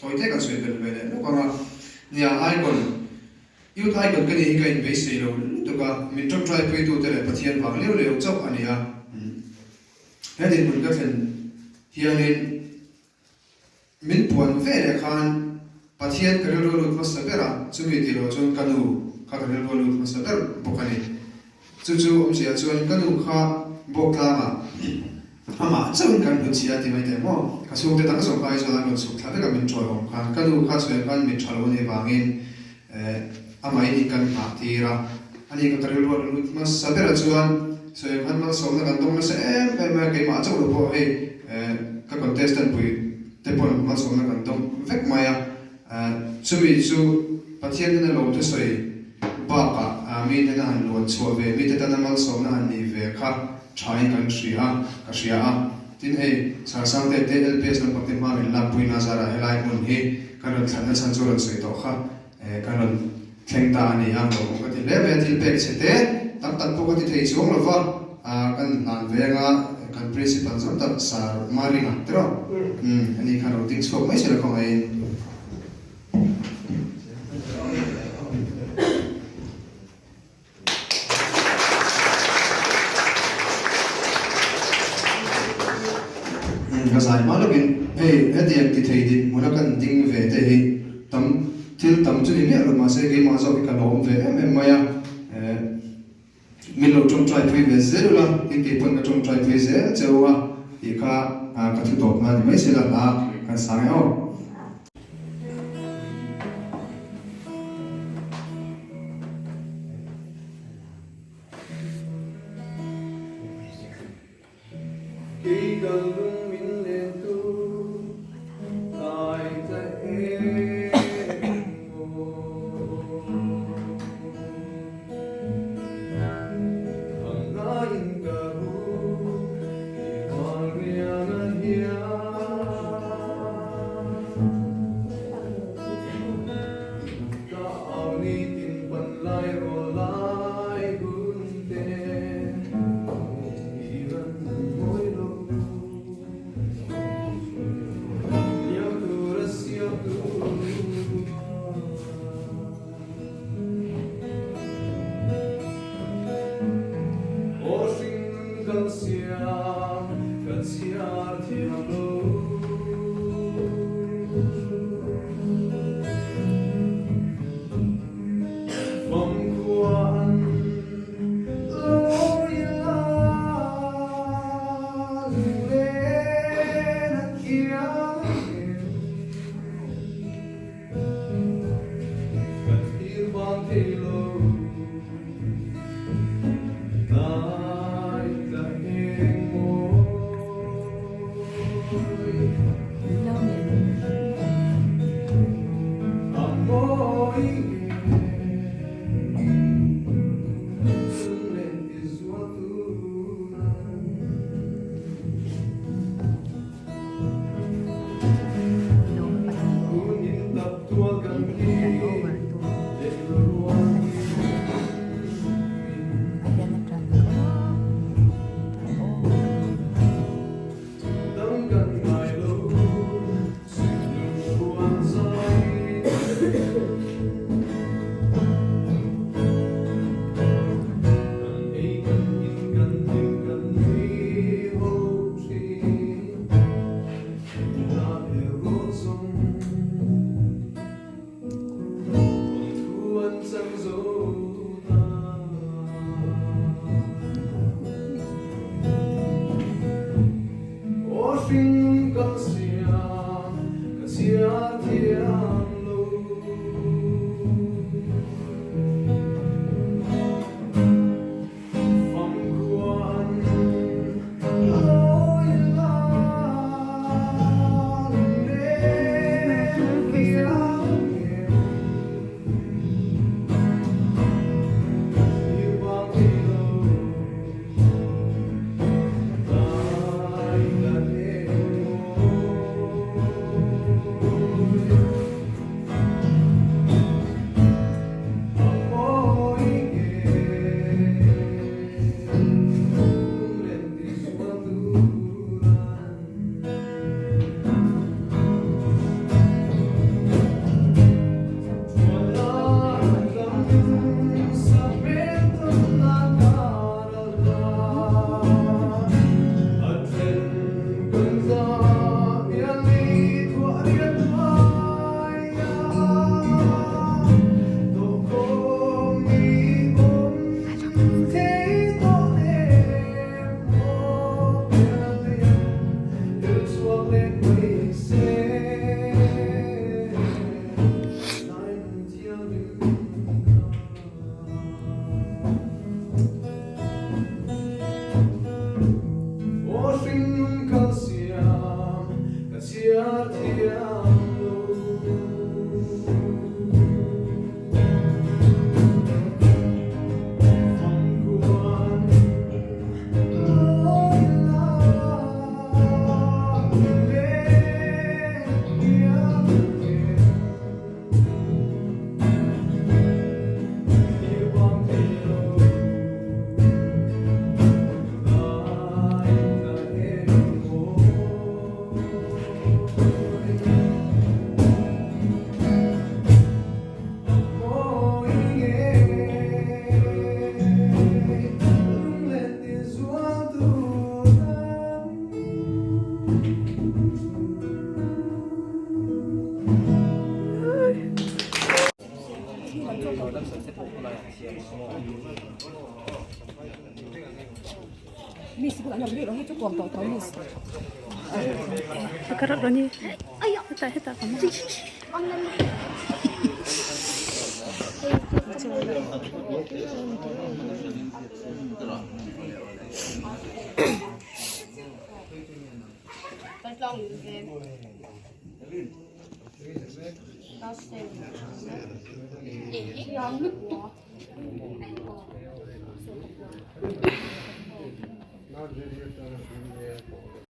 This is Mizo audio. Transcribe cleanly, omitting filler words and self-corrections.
Tawi te kan sawi belh ve leh lawk ang a. Nia, Icon, Youth Icon ka nih hi ka inbeisei lo lutuk a, min tawngtai puitute leh Pathian vang leu leu chauh a ni a. He dinhmun ka thlen hianin min puan ve leh khan Pathian ka rilru a lut hmasa ber a, chumi tih loh chuan ka nu kha ka rilru a lut hmasa ber bawk a ni. Chu chu awmzia chuan ka nu kha Bawktlangah amah chauhin kan hmu chi a ti mai teh maw? Ka chhungte dang zawng kha Aizawl an rawn chhuk thla vek a min ṭawi awm khan ka nu kha sawi khan mit ṭha lo a nih vangin amahin in kan nghah tir a, ani kha ka rilru a rawn lut hmasa ber a chuan sawi khan malsawmna kan dawng nasa em em mai a, keimah chauh lo pawh hei ka contestant pui te pawn malsawmna kan dawng vek mai a. Chumi chu Pathian hnena lawmthusawi bakah mi hnena han luan chhuah ve, mite tana malsawmna han nih ve kha thain kan hria a, ka hria a. Tin hei, Sarsangte te LPS lampang te hma min lakpui Nazara helai hmun hi kan rawn thlanna chhan chu rawn sawi tawh kha kan rawn thleng ta a ni a, lawmawm ka ti hle mai a, thil pek chhe te tam tak pawh ka ti thei chuang lo va, kan hlan venga kan Principal zawng tak Sir Maringa tiraw? Umm ani khan lo ding chhuak mai sela khawngaihin. Ka zai hma lawkin hei hetiang ti thei din hmuna kan ding ve te hi tam thil tam chu ni miah lo mahse keimah zawk hi ka lawm ve em em mai a, min lo tawngtai pui ve zel ula tin kei pawn ka tawngtai pui zel che u a tih kha ka thu tawp na ni mai se la hla kan sang e aw. Kei kal lung min len tu tlai tla eng maw. Ang ngaiin ka ru i van riang a hian. Ka au ni tin pan lai rawl lai hun te i ran mawi lo. Liam tur a siam tu Aw hring kan siam ka chhiar thiam lo. Famkhua an lawi la lunglen a kiang em. Ka thlir vang thei lo tlai tla eng mawi. A mawi nge lunglen ti zual tunan.